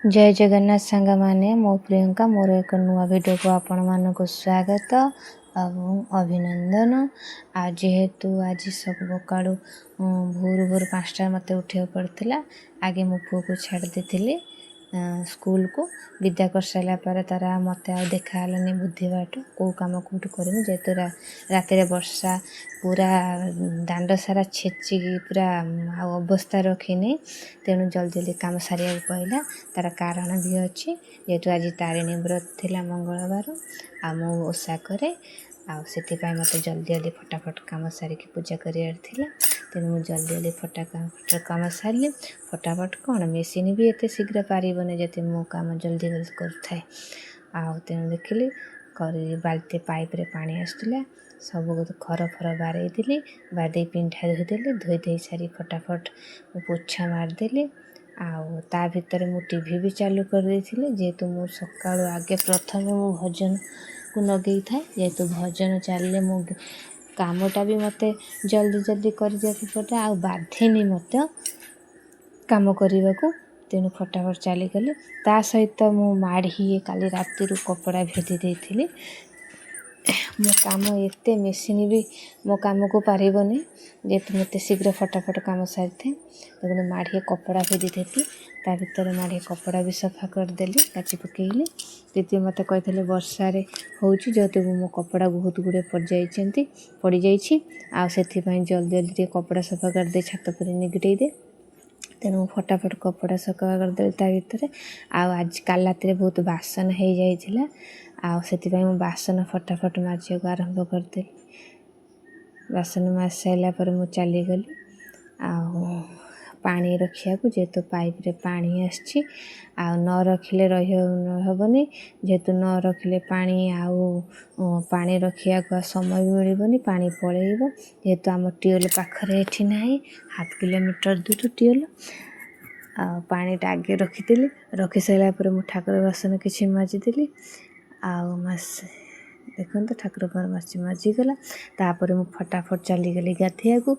ଜୟ ଜଗନ୍ନାଥ ସାଙ୍ଗମାନେ, ମୁଁ ପ୍ରିୟଙ୍କା। ମୋର ଏକ ନୂଆ ଭିଡ଼ିଓକୁ ଆପଣମାନଙ୍କୁ ସ୍ୱାଗତ ଏବଂ ଅଭିନନ୍ଦନ। ଆଉ ଯେହେତୁ ଆଜି ସକାଳୁ ଭୋରୁ ଭୋରୁ 5ଟା ମୋତେ ଉଠିବାକୁ ପଡ଼ିଥିଲା, ଆଗେ ମୁଁ ପୁଅକୁ ଛାଡ଼ି ଦେଇଥିଲି ସ୍କୁଲକୁ। ବିଦା କରିସାରିଲା ପରେ ତାର ମୋତେ ଆଉ ଦେଖା ହେଲାନି ବୁଦ୍ଧି ବାଟ, କେଉଁ କାମ କେଉଁଠି କରିବି। ଯେହେତୁ ରାତିରେ ବର୍ଷା ପୁରା ଦାଣ୍ଡ ସାରା ଛେଚିକି ପୁରା ଆଉ ଅବସ୍ଥା ରଖିନି, ତେଣୁ ଜଲ୍ଦି ଜଲ୍ଦି କାମ ସାରିବାକୁ ପଡ଼ିଲା। ତାର କାରଣ ବି ଅଛି। ଯେହେତୁ ଆଜି ତାରିଣୀ ବ୍ରତ ଥିଲା, ମଙ୍ଗଳବାର, ଆଉ ମୁଁ ଓଷା କରେ, ଆଉ ସେଥିପାଇଁ ମୋତେ ଜଲ୍ଦି ଜଲ୍ଦି ଫଟାଫଟ କାମ ସାରିକି ପୂଜା କରିବାର ଥିଲା। ତେଣୁ ମୁଁ ଜଲ୍ଦି ଜଲ୍ଦି ଫଟାଫଟ କାମ ସାରିଲି। ଫଟାଫଟ କ'ଣ, ମେସିନ୍ ବି ଏତେ ଶୀଘ୍ର ପାରିବନି ଯେତେ ମୁଁ କାମ ଜଲ୍ଦି ଜଲ୍ଦି କରୁଥାଏ। ଆଉ ତେଣୁ ଦେଖିଲି କରି ବାଲ୍ଟି ପାଇପ୍ରେ ପାଣି ଆସୁଥିଲା, ସବୁ ଘର ଫର ବାରେଇଦେଲି। ବାରେଇ ପିଣ୍ଢା ଧୋଇଦେଲି। ଧୋଇ ଦେଇ ସାରି ଫଟାଫଟ ମୁଁ ପୋଛା ମାରିଦେଲି। ଆଉ ତା ଭିତରେ ମୁଁ ଟିଭି ବି ଚାଲୁ କରିଦେଇଥିଲି। ଯେହେତୁ ମୁଁ ସକାଳୁ ଆଗେ ପ୍ରଥମେ ମୁଁ ଭଜନକୁ ଲଗେଇଥାଏ, ଯେହେତୁ ଭଜନ ଚାଲିଲେ ମୁଁ କାମଟା ବି ମୋତେ ଜଲ୍ଦି ଜଲ୍ଦି କରିବାକୁ ପଡ଼େ ଆଉ ବାଧେନି ମୋତେ କାମ କରିବାକୁ। ତେଣୁ ଫଟାଫଟ ଚାଲିଗଲି। ତା ସହିତ ମୁଁ ମାଢ଼ି କାଲି ରାତିରୁ କପଡ଼ା ଭେଦି ଦେଇଥିଲି। ମୋ କାମ ଏତେ ମେସିନ୍ ବି ମୋ କାମକୁ ପାରିବନି, ଯେହେତୁ ମୁଁ ଏତେ ଶୀଘ୍ର ଫଟାଫଟ କାମ ସାରିଥାଏ। ଦେଖନ୍ତୁ, ମାଢ଼ିଏ କପଡ଼ା ଭେଦି ଦେଇଥିଲି, ତା ଭିତରେ ମାଢ଼ିଏ କପଡ଼ା ବି ସଫା କରିଦେଲି, କାଚି ପକେଇଲି। ଦିଦି ମୋତେ କହିଥିଲେ ବର୍ଷାରେ ହେଉଛି, ଯେହେତୁ ମୋ କପଡ଼ା ବହୁତ ଗୁଡ଼ିଏ ପଡ଼ିଯାଇଛନ୍ତି, ପଡ଼ିଯାଇଛି, ଆଉ ସେଥିପାଇଁ ଜଲ୍ଦି ଜଲ୍ଦି ଟିକେ କପଡ଼ା ସଫା କରିଦେଇ ଛାତ ଉପରେ ନିଗିଡ଼େଇ ଦେ। ତେଣୁ ମୁଁ ଫଟାଫଟ କପଡ଼ା ସଫା କରିଦେଲି ତା ଭିତରେ। ଆଉ ଆଜି କାଲି ରାତିରେ ବହୁତ ବାସନ ହେଇଯାଇଥିଲା, ଆଉ ସେଥିପାଇଁ ମୁଁ ବାସନ ଫଟାଫଟ ମାଜିବାକୁ ଆରମ୍ଭ କରିଦେଲି। ବାସନ ମାଜି ସାରିଲା ପରେ ମୁଁ ଚାଲିଗଲି ଆଉ ପାଣି ରଖିବାକୁ, ଯେହେତୁ ପାଇପ୍ରେ ପାଣି ଆସିଛି ଆଉ ନ ରଖିଲେ ରହି ହେବନି। ଯେହେତୁ ନ ରଖିଲେ ପାଣି, ଆଉ ପାଣି ରଖିବାକୁ ଆଉ ସମୟ ବି ମିଳିବନି, ପାଣି ପଳେଇବ। ଯେହେତୁ ଆମ ଟ୍ୟୁବୱେଲ୍ ପାଖରେ ଏଠି ନାହିଁ, ହାଫ୍ କିଲୋମିଟର ଦୂର ଟ୍ୟୁବୱେଲ୍। ଆଉ ପାଣିଟା ଆଗେ ରଖିଦେଲି। ରଖି ସାରିଲା ପରେ ମୁଁ ଠାକୁର ବାସନ କିଛି ମାଜିଦେଲି। ଆଉ ମାସେ ଦେଖନ୍ତୁ, ଠାକୁର ମାସି ମାଜିଗଲା। ତାପରେ ମୁଁ ଫଟାଫଟ ଚାଲିଗଲି ଗାଧୋଇବାକୁ।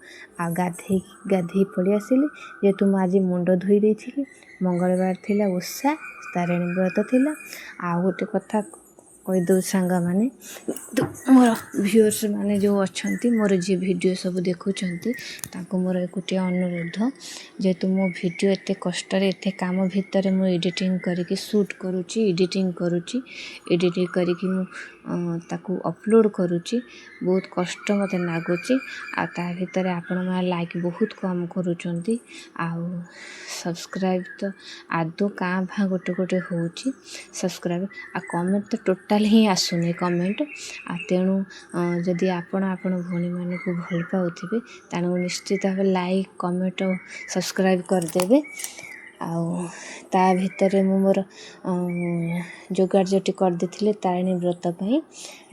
ଆଉ ଗାଧେଇକି ଗାଧେଇ ପଳେଇ ଆସିଲି। ଯେହେତୁ ମୁଁ ଆଜି ମୁଣ୍ଡ ଧୋଇ ଦେଇଥିଲି, ମଙ୍ଗଳବାର ଥିଲା, ଓଷା ତାରିଣୀ ବ୍ରତ ଥିଲା। ଆଉ ଗୋଟେ କଥା କହିଦେଉଛି ସାଙ୍ଗମାନେ, ମୋର ଭିଉଅର୍ସ ମାନେ ଯେଉଁ ଅଛନ୍ତି, ମୋର ଯିଏ ଭିଡ଼ିଓ ସବୁ ଦେଖୁଛନ୍ତି, ତାଙ୍କୁ ମୋର ଗୋଟିଏ ଅନୁରୋଧ। ଯେହେତୁ ମୋ ଭିଡ଼ିଓ ଏତେ କଷ୍ଟରେ, ଏତେ କାମ ଭିତରେ ମୁଁ ଏଡ଼ିଟିଂ କରିକି ସୁଟ୍ କରୁଛି, ଏଡ଼ିଟିଂ କରୁଛି, ଏଡ଼ିଟିଂ କରିକି ମୁଁ ତାକୁ ଅପଲୋଡ଼ କରୁଛି, ବହୁତ କଷ୍ଟ ମୋତେ ଲାଗୁଛି। ଆଉ ତା ଭିତରେ ଆପଣମାନେ ଲାଇକ୍ ବହୁତ କମ୍ କରୁଛନ୍ତି, ଆଉ ସବସ୍କ୍ରାଇବ୍ ତ ଆଦୌ କାଁ ଭାଁ ଗୋଟେ ଗୋଟେ ହେଉଛି ସବସ୍କ୍ରାଇବ୍, ଆଉ କମେଣ୍ଟ ତ ଟୋଟାଲ୍ ହିଁ ଆସୁନି କମେଣ୍ଟ। ଆଉ ତେଣୁ ଯଦି ଆପଣ ଆପଣ ଭଉଣୀମାନଙ୍କୁ ଭଲ ପାଉଥିବେ, ତେଣୁ ନିଶ୍ଚିତ ଭାବେ ଲାଇକ୍, କମେଣ୍ଟ, ସବସ୍କ୍ରାଇବ୍ କରିଦେବେ। ଆଉ ତା ଭିତରେ ମୁଁ ମୋର ଯୋଗାଡ଼ ଯୋଟି କରିଦେଇଥିଲି ତାରିଣୀ ବ୍ରତ ପାଇଁ।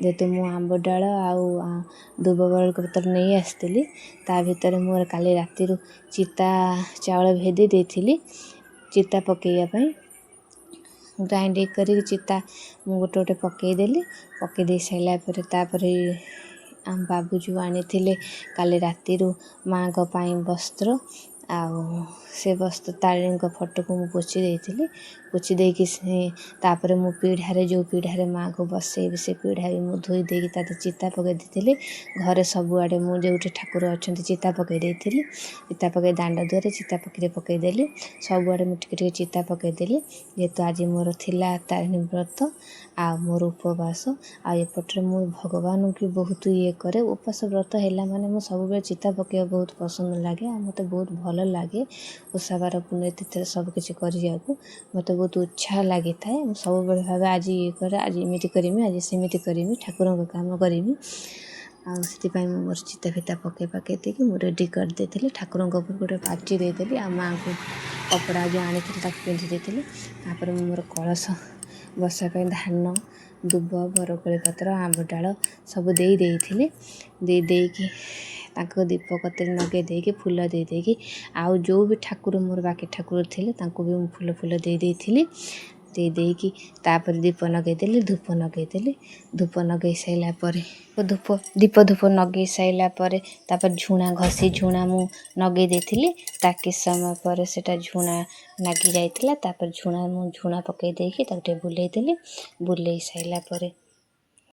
ଯେହେତୁ ମୁଁ ଆମ୍ବ ଡାଳ ଆଉ ଦୁବ ପତ୍ର ନେଇ ଆସିଥିଲି, ତା ଭିତରେ ମୋର କାଲି ରାତିରୁ ଚିତା ଚାଉଳ ଭେଦି ଦେଇଥିଲି ଚିତା ପକାଇବା ପାଇଁ। ଗ୍ରାଇଣ୍ଡିଙ୍ଗ କରିକି ଚିତା ମୁଁ ଗୋଟେ ଗୋଟେ ପକାଇଦେଲି। ପକାଇ ଦେଇ ସାରିଲା ପରେ, ତାପରେ ଆମ ବାବୁ ଯେଉଁ ଆଣିଥିଲେ କାଲି ରାତିରୁ ମାଆଙ୍କ ପାଇଁ ବସ୍ତ୍ର, ଆଉ ସେ ବସ୍ତ୍ର ତାରିଣୀଙ୍କ ଫଟୋକୁ ମୁଁ ପୋଛି ଦେଇଥିଲି। ପୋଛି ଦେଇକି ସେ ତାପରେ ମୁଁ ପିଢ଼ାରେ, ଯେଉଁ ପିଢ଼ାରେ ମାଆଙ୍କୁ ବସେଇବି, ସେ ପିଢ଼ା ବି ମୁଁ ଧୋଇ ଦେଇକି ତା ଚିତା ପକାଇ ଦେଇଥିଲି। ଘରେ ସବୁଆଡ଼େ ମୁଁ ଯେଉଁଠି ଠାକୁର ଅଛନ୍ତି ଚିତା ପକାଇ ଦେଇଥିଲି। ଚିତା ପକାଇ ଦାଣ୍ଡ ଦୁଆରେ ଚିତା ପକେଇ ପକାଇଦେଲି। ସବୁଆଡ଼େ ମୁଁ ଟିକେ ଟିକେ ଚିତା ପକାଇଦେଲି। ଯେହେତୁ ଆଜି ମୋର ଥିଲା ତାରିଣୀ ବ୍ରତ ଆଉ ମୋର ଉପବାସ, ଆଉ ଏପଟରେ ମୁଁ ଭଗବାନଙ୍କୁ ବହୁତ ଇଏ କରେ। ଉପାସ ବ୍ରତ ହେଲା ମାନେ ମୁଁ ସବୁବେଳେ ଚିତା ପକାଇବାକୁ ବହୁତ ପସନ୍ଦ ଲାଗେ, ଆଉ ମୋତେ ବହୁତ ଭଲ ଲାଗେ। ଓଷା ବାର ପୁଣ୍ୟ ତିଥିରେ ସବୁକିଛି କରିବାକୁ ମୋତେ ବହୁତ ଉତ୍ସାହ ଲାଗିଥାଏ। ମୁଁ ସବୁବେଳେ ଭାବେ, ଆଜି ଇଏ କରେ, ଆଜି ଏମିତି କରିମି, ଆଜି ସେମିତି କରିମି, ଠାକୁରଙ୍କ କାମ କରିମି। ଆଉ ସେଥିପାଇଁ ମୁଁ ମୋର ଚିତା ଫିତା ପକାଇ ପକାଇ ଦେଇକି ମୁଁ ରେଡ଼ି କରିଦେଇଥିଲି। ଠାକୁରଙ୍କ ଉପରେ ଗୋଟେ ପାଚି ଦେଇଦେଲି, ଆଉ ମାଆଙ୍କୁ କପଡ଼ା ଯେଉଁ ଆଣିଥିଲି ତାକୁ ପିନ୍ଧି ଦେଇଥିଲି। ତାପରେ ମୁଁ ମୋର କଳସ ବସିବା ପାଇଁ ଧାନ, ଦୁବ, ବରକୋଳି ପତ୍ର, ଆମ୍ବ ଡାଳ ସବୁ ଦେଇ ଦେଇଥିଲି। ଦେଇ ଦେଇକି ତାଙ୍କ ଦୀପ କତିରେ ଲଗାଇ ଦେଇକି, ଫୁଲ ଦେଇ ଦେଇକି, ଆଉ ଯେଉଁ ବି ଠାକୁର ମୋର ବାକି ଠାକୁର ଥିଲେ, ତାଙ୍କୁ ବି ମୁଁ ଫୁଲ ଫୁଲ ଦେଇ ଦେଇଥିଲି। ବତେଇ ଦେଇକି ତାପରେ ଦୀପ ନଗେଇଦେଲି, ଧୂପ ନଗେଇଦେଲି। ଧୂପ ନଗେଇ ସାରିଲା ପରେ, ଧୂପ ଦୀପ ଧୂପ ନଗେଇ ସାରିଲା ପରେ ତାପରେ ଝୁଣା ଘଷି ଝୁଣା ମୁଁ ନଗେଇ ଦେଇଥିଲି। ତା କିଛି ସମୟ ପରେ ସେଇଟା ଝୁଣା ଲାଗି ଯାଇଥିଲା। ତାପରେ ଝୁଣା ମୁଁ ଝୁଣା ପକେଇ ଦେଇକି ତାକୁ ଟିକେ ବୁଲେଇ ଦେଲି। ବୁଲେଇ ସାରିଲା ପରେ